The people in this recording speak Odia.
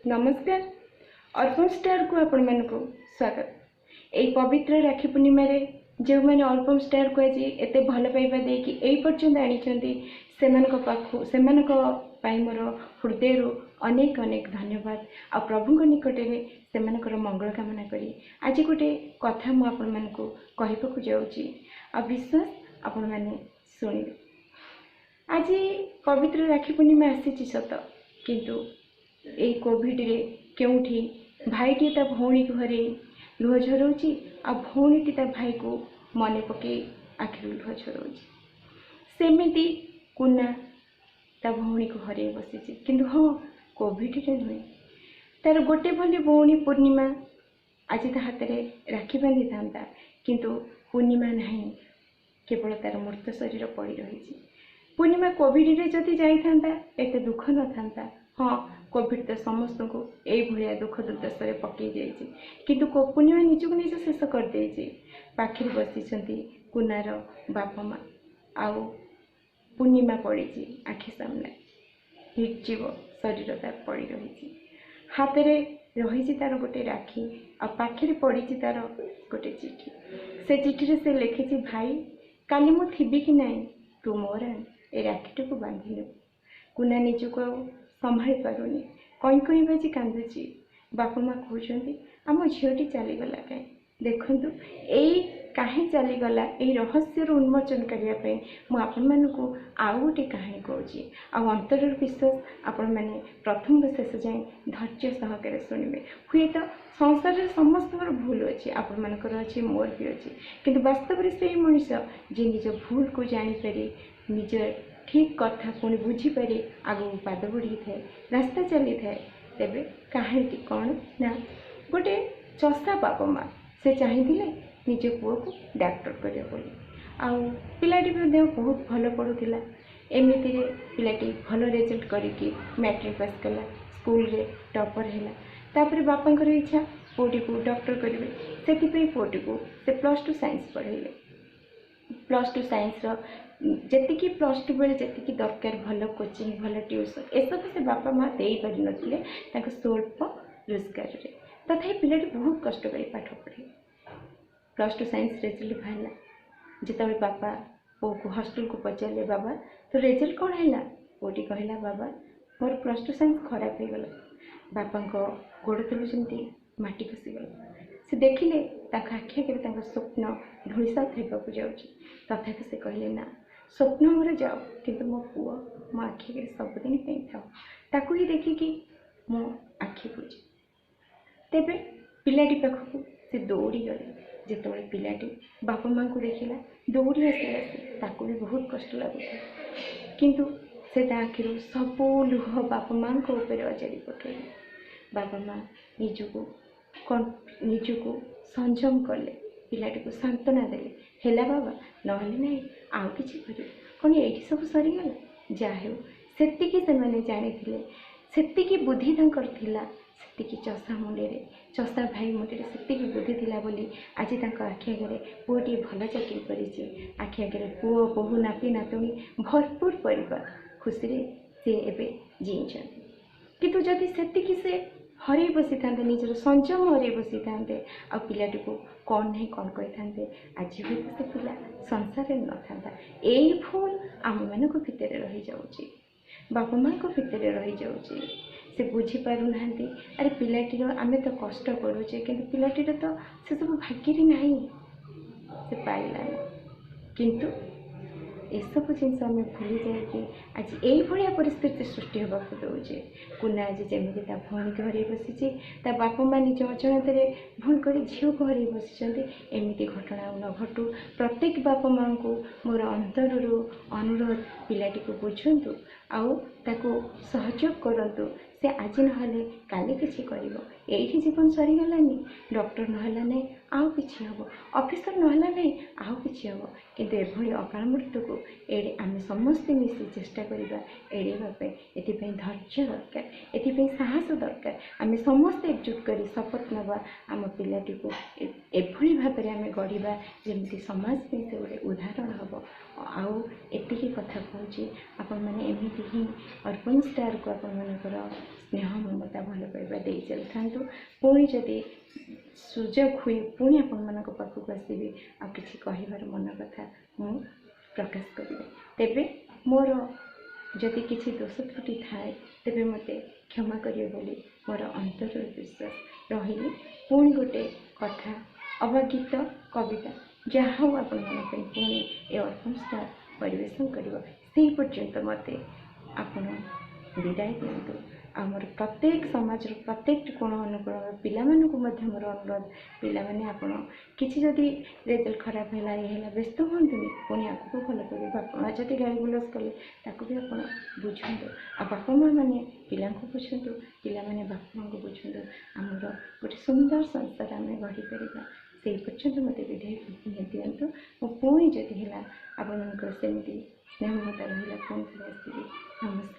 ନମସ୍କାର, ଅର୍ପଣ ଷ୍ଟାରକୁ ଆପଣମାନଙ୍କୁ ସ୍ୱାଗତ। ଏଇ ପବିତ୍ର ରାକ୍ଷୀ ପୂର୍ଣ୍ଣିମାରେ ଯେଉଁମାନେ ଅର୍ପଣ ଷ୍ଟାରକୁ ଆଜି ଏତେ ଭଲ ପାଇବା ଦେଇକି ଏଇ ପର୍ଯ୍ୟନ୍ତ ଆଣିଛନ୍ତି, ସେମାନଙ୍କ ପାଖକୁ, ସେମାନଙ୍କ ପାଇଁ ମୋର ହୃଦୟରୁ ଅନେକ ଅନେକ ଧନ୍ୟବାଦ ଆଉ ପ୍ରଭୁଙ୍କ ନିକଟରେ ସେମାନଙ୍କର ମଙ୍ଗଳ କାମନା କରି ଆଜି ଗୋଟେ କଥା ମୁଁ ଆପଣମାନଙ୍କୁ କହିବାକୁ ଯାଉଛି ଆଉ ବିଶ୍ୱାସ ଆପଣମାନେ ଶୁଣିବେ। ଆଜି ପବିତ୍ର ରାକ୍ଷୀ ପୂର୍ଣ୍ଣିମା ଆସିଛି ସତ, କିନ୍ତୁ ଏଇ କୋଭିଡ଼ରେ କେଉଁଠି ଭାଇଟିଏ ତା ଭଉଣୀକୁ ହରେଇ ଲୁହ ଝରଉଛି ଆଉ ଭଉଣୀଟି ତା ଭାଇକୁ ମନେ ପକେଇ ଆଖିରୁ ଲୁହ ଝରଉଛି। ସେମିତି କୁନା ତା ଭଉଣୀକୁ ହରେଇ ବସିଛି, କିନ୍ତୁ ହଁ, କୋଭିଡ଼ରେ ନୁହେଁ। ତାର ଗୋଟେ ବୋଲି ଭଉଣୀ ପୂର୍ଣ୍ଣିମା ଆଜି ତା ହାତରେ ରାକ୍ଷୀ ବାନ୍ଧିଥାନ୍ତା, କିନ୍ତୁ ପୂର୍ଣ୍ଣିମା ନାହିଁ, କେବଳ ତାର ମୃତ ଶରୀର ପଡ଼ି ରହିଛି। ପୂର୍ଣ୍ଣିମା କୋଭିଡ଼ରେ ଯଦି ଯାଇଥାନ୍ତା, ଏତେ ଦୁଃଖ ନଥାନ୍ତା। ହଁ, କୋଭିଡ଼ ତ ସମସ୍ତଙ୍କୁ ଏଇଭଳିଆ ଦୁଃଖ ଦୁର୍ଦ୍ଦଶାରେ ପକେଇ ଯାଇଛି, କିନ୍ତୁ ପୂର୍ଣ୍ଣିମା ନିଜକୁ ନିଜ ଶେଷ କରିଦେଇଛି। ପାଖରେ ବସିଛନ୍ତି କୁନାର ବାପା ମା ଆଉ ପୂର୍ଣ୍ଣିମା ପଡ଼ିଛି ଆଖି ସାମ୍ନାରେ, ନିର୍ଜୀବ ଶରୀର ତାର ପଡ଼ି ରହିଛି। ହାତରେ ରହିଛି ତାର ଗୋଟେ ରାକ୍ଷୀ ଆଉ ପାଖରେ ପଡ଼ିଛି ତାର ଗୋଟେ ଚିଠି। ସେ ଚିଠିରେ ସେ ଲେଖିଛି, ଭାଇ, କାଲି ମୁଁ ଥିବି କି ନାହିଁ, ତୁ ମୋର ଏ ରାକ୍ଷୀଟିକୁ ବାନ୍ଧି ନେବୁ। କୁନା ନିଜକୁ ଆଉ ସମ୍ଭାଳି ପାରୁନି, କଇଁ କଇଁ ବାଜି କାନ୍ଦୁଛି। ବାପା ମା କହୁଛନ୍ତି, ଆମ ଝିଅଟି ଚାଲିଗଲା କାହିଁ? ଦେଖନ୍ତୁ, ଏଇ କାହିଁ ଚାଲିଗଲା, ଏଇ ରହସ୍ୟର ଉନ୍ମୋଚନ କରିବା ପାଇଁ ମୁଁ ଆପଣମାନଙ୍କୁ ଆଉ ଗୋଟେ କାହାଣୀ କହୁଛି ଆଉ ଅନ୍ତରର ବିଶ୍ୱାସ ଆପଣମାନେ ପ୍ରଥମରୁ ଶେଷ ଯାଏଁ ଧୈର୍ଯ୍ୟ ସହକାରେ ଶୁଣିବେ। ହୁଏତ ସଂସାରରେ ସମସ୍ତଙ୍କର ଭୁଲ ଅଛି, ଆପଣମାନଙ୍କର ଅଛି, ମୋର ବି ଅଛି, କିନ୍ତୁ ବାସ୍ତବରେ ସେଇ ମଣିଷ ଯିଏ ନିଜ ଭୁଲକୁ ଜାଣିପାରି, ନିଜ ଠିକ୍ କଥା ପୁଣି ବୁଝିପାରି ଆଗକୁ ପାଦ ବଢ଼ିଥାଏ, ରାସ୍ତା ଚାଲିଥାଏ। ତେବେ କାହାଣୀଟି କ'ଣ ନା, ଗୋଟେ ଚଷା ବାପା ମା, ସେ ଚାହିଁଥିଲେ ନିଜ ପୁଅକୁ ଡାକ୍ତର କରିବ ବୋଲି, ଆଉ ପିଲାଟି ମଧ୍ୟ ବହୁତ ଭଲ ପଢ଼ୁଥିଲା। ଏମିତିରେ ପିଲାଟି ଭଲ ରେଜଲ୍ଟ କରିକି ମ୍ୟାଟ୍ରିକ୍ ପାସ୍ କଲା, ସ୍କୁଲରେ ଟପର୍ ହେଲା। ତାପରେ ବାପାଙ୍କର ଇଚ୍ଛା ପୁଅଟିକୁ ଡକ୍ଟର କରିବେ, ସେଥିପାଇଁ ପୁଅଟିକୁ ସେ +2 ସାଇନ୍ସ ପଢ଼େଇଲେ। +2 ସାଇନ୍ସର ଯେତିକି, +2 ବେଳେ ଯେତିକି ଦରକାର ଭଲ କୋଚିଂ, ଭଲ ଟ୍ୟୁସନ୍, ଏସବୁ ସେ ବାପା ମା ଦେଇପାରିନଥିଲେ ତାଙ୍କ ସ୍ୱଳ୍ପ ରୋଜଗାରରେ। ତଥାପି ପିଲାଟି ବହୁତ କଷ୍ଟ କରି ପାଠ ପଢ଼େ। +2 ସାଇନ୍ସ ରେଜଲ୍ଟ ବାହାରିଲା ଯେତେବେଳେ, ବାପା ପୁଅକୁ ହଷ୍ଟେଲକୁ ପଚାରିଲେ, ବାବା, ତୋ ରେଜଲ୍ଟ କ'ଣ ହେଲା? ପୁଅଟି କହିଲା, ବାବା, ମୋର +2 ସାଇନ୍ସ ଖରାପ ହେଇଗଲା। ବାପାଙ୍କ ଗୋଡ଼ ତଳୁ ଯେମିତି ମାଟି ଖସିଗଲା। ସେ ଦେଖିଲେ ତାଙ୍କ ଆଖି ଆଗରେ ତାଙ୍କ ସ୍ୱପ୍ନ ଧୂଳିସାତ ହେବାକୁ ଯାଉଛି। ତଥାପି ସେ କହିଲେ, ନା, ସ୍ୱପ୍ନ ମୋର ଯାଉ, କିନ୍ତୁ ମୋ ପୁଅ ମୋ ଆଖି ଆଗରେ ସବୁଦିନ ପାଇଁ ଥାଉ, ତାକୁ ହିଁ ଦେଖିକି ମୋ ଆଖି ବୁଝେ। ତେବେ ପିଲାଟି ପାଖକୁ ସେ ଦୌଡ଼ିଗଲେ। ଯେତେବେଳେ ପିଲାଟି ବାପା ମାଆଙ୍କୁ ଦେଖିଲା, ଦୌଡ଼ି ଆସିଲା ସେ, ତାକୁ ବି ବହୁତ କଷ୍ଟ ଲାଗୁଥିଲା, କିନ୍ତୁ ସେ ତା ଆଖିରୁ ସବୁ ଲୁହ ବାପା ମାଆଙ୍କ ଉପରେ ଅଜାଡ଼ି ପକାଇଲେ। ବାପା ମା' ନିଜକୁ ସଂଯମ କଲେ, ପିଲାଟିକୁ ସାନ୍ତ୍ୱନା ଦେଲେ, ହେଲା ବାବା, ନହେଲେ ନାହିଁ ଆଉ କିଛି କରିବୁ, କ'ଣ ଏଇଠି ସବୁ ସରିଗଲା? ଯାହା ହେଉ, ସେତିକି ସେମାନେ ଜାଣିଥିଲେ, ସେତିକି ବୁଦ୍ଧି ତାଙ୍କର ଥିଲା, ସେତିକି ଚଷା ମୁଣ୍ଡରେ, ଚଷା ଭାଇ ମୁଣ୍ଡରେ ସେତିକି ବୁଦ୍ଧି ଥିଲା ବୋଲି ଆଜି ତାଙ୍କ ଆଖି ଆଗରେ ପୁଅଟିଏ ଭଲ ଚାକିରି କରିଛି। ଆଖି ଆଗରେ ପୁଅ, ବୋହୂ, ନାତି, ନାତୁଣୀ, ଭରପୁର ପରିବାର, ଖୁସିରେ ସେ ଏବେ ଜିଇଁଛନ୍ତି। କିନ୍ତୁ ଯଦି ସେତିକି ସେ ହରେଇ ବସିଥାନ୍ତେ, ନିଜର ସଂଯମ ହରେଇ ବସିଥାନ୍ତେ ଆଉ ପିଲାଟିକୁ କ'ଣ ନାହିଁ କ'ଣ କହିଥାନ୍ତେ, ଆଜି ହୁଏତ ସେ ପିଲା ସଂସାରରେ ନଥାନ୍ତା। ଏଇ ଭୁଲ ଆମମାନଙ୍କ ଭିତରେ ରହିଯାଉଛି, ବାପା ମାଆଙ୍କ ଭିତରେ ରହିଯାଉଛି। ସେ ବୁଝିପାରୁନାହାନ୍ତି, ଆରେ ପିଲାଟିର, ଆମେ ତ କଷ୍ଟ କରୁଛେ, କିନ୍ତୁ ପିଲାଟିର ତ ସେସବୁ ଭାଗ୍ୟରେ ନାହିଁ, ସେ ପାଇଲାନି। କିନ୍ତୁ ଏସବୁ ଜିନିଷ ଆମେ ଭୁଲି ଯାଇକି ଆଜି ଏଇଭଳିଆ ପରିସ୍ଥିତି ସୃଷ୍ଟି ହେବାକୁ ଦେଉଛେ। କୁନା ଆଜି ଯେମିତି ତା ଭଉଣୀକୁ ହରେଇ ବସିଛି, ତା ବାପା ମା' ନିଜ ଅଜାଣତରେ ଭୁଲ କରି ଝିଅକୁ ହରେଇ ବସିଛନ୍ତି। ଏମିତି ଘଟଣା ଆଉ ନ ଘଟୁ। ପ୍ରତ୍ୟେକ ବାପା ମାଆଙ୍କୁ ମୋର ଅନ୍ତରରୁ ଅନୁରୋଧ, ପିଲାଟିକୁ ବୁଝନ୍ତୁ ଆଉ ତାକୁ ସହଯୋଗ କରନ୍ତୁ। ସେ ଆଜି ନହେଲେ କାଲି କିଛି କରିବ। ଏଇଠି ଜୀବନ ସରିଗଲାନି। ଡକ୍ଟର ନହେଲା ନାହିଁ, ଆଉ କିଛି ହେବ। ଅଫିସର ନହେଲା ନାହିଁ, ଆଉ କିଛି ହେବ। କିନ୍ତୁ ଏଭଳି ଅକାଳ ମୃତ୍ୟୁକୁ ଏଡ଼େ ଆମେ ସମସ୍ତେ ମିଶି ଚେଷ୍ଟା କରିବା ଏଡ଼େଇବା ପାଇଁ। ଏଥିପାଇଁ ଧୈର୍ଯ୍ୟ ଦରକାର, ଏଥିପାଇଁ ସାହସ ଦରକାର। ଆମେ ସମସ୍ତେ ଏକଜୁଟ କରି ଶପଥ ନେବା, ଆମ ପିଲାଟିକୁ ଏଭଳି ଭାବରେ ଆମେ ଗଢ଼ିବା ଯେମିତି ସମାଜ ପାଇଁ ସେ ଗୋଟେ ଉଦାହରଣ ହେବ। ଆଉ ଏତିକି କଥା କହୁଛି, ଆପଣମାନେ ଏମିତି ହିଁ ଅର୍ପଣ ଷ୍ଟାରକୁ ଆପଣମାନଙ୍କର ସ୍ନେହ, ମମତା, ଭଲ ପାଇବା ଦେଇ ଚାଲିଥାନ୍ତୁ। ପୁଣି ଯଦି ସୁଯୋଗ ହୁଏ, ପୁଣି ଆପଣମାନଙ୍କ ପାଖକୁ ଆସିବି ଆଉ କିଛି କହିବାର ମନ କଥା ମୁଁ ପ୍ରକାଶ କରିବି। ତେବେ ମୋର ଯଦି କିଛି ଦୋଷ ତ୍ରୁଟି ଥାଏ, ତେବେ ମୋତେ କ୍ଷମା କରିବେ ବୋଲି ମୋର ଅନ୍ତରର ବିଶ୍ୱାସ ରହିଲି। ପୁଣି ଗୋଟେ କଥା ଅବା ଗୀତ, କବିତା, ଯାହା ହଉ ଆପଣମାନଙ୍କ ପାଇଁ ପୁଣି ଏ ଅର୍ପଣ ଷ୍ଟାର ପରିବେଷଣ କରିବ। ସେହି ପର୍ଯ୍ୟନ୍ତ ମୋତେ ଆପଣ ବିଦାୟ ଦିଅନ୍ତୁ। ଆମର ପ୍ରତ୍ୟେକ ସମାଜର ପ୍ରତ୍ୟେକଟି କୋଣ ଅନୁକୋଣର ପିଲାମାନଙ୍କୁ ମଧ୍ୟ ମୋର ଅନୁରୋଧ, ପିଲାମାନେ, ଆପଣ କିଛି ଯଦି ରେଜଲ୍ଟ ଖରାପ ହେଲା, ଇଏ ହେଲା, ବ୍ୟସ୍ତ ହୁଅନ୍ତୁନି, ପୁଣି ଆଗକୁ ଭଲ କରିବେ। ବାପା ମା' ଯଦି ଗାଳି ଗୁଲଜ କଲେ, ତାକୁ ବି ଆପଣ ବୁଝନ୍ତୁ, ଆଉ ବାପା ମା' ମାନେ ପିଲାଙ୍କୁ ବୁଝନ୍ତୁ, ପିଲାମାନେ ବାପା ମାଆଙ୍କୁ ବୁଝନ୍ତୁ। ଆମର ଗୋଟେ ସୁନ୍ଦର ସଂସାର ଆମେ ଗଢ଼ିପାରିବା। ସେଇ ପର୍ଯ୍ୟନ୍ତ ମୋତେ ବିଦାୟ ଦିଅନ୍ତୁ। ମୁଁ ପୁଣି ଯଦି ହେଲା ଆପଣମାନଙ୍କର ସେମିତି ସ୍ନେହ ମମତା ରହିଲା, ପୁଣି ଥରେ ଆସିବି। ନମସ୍କାର।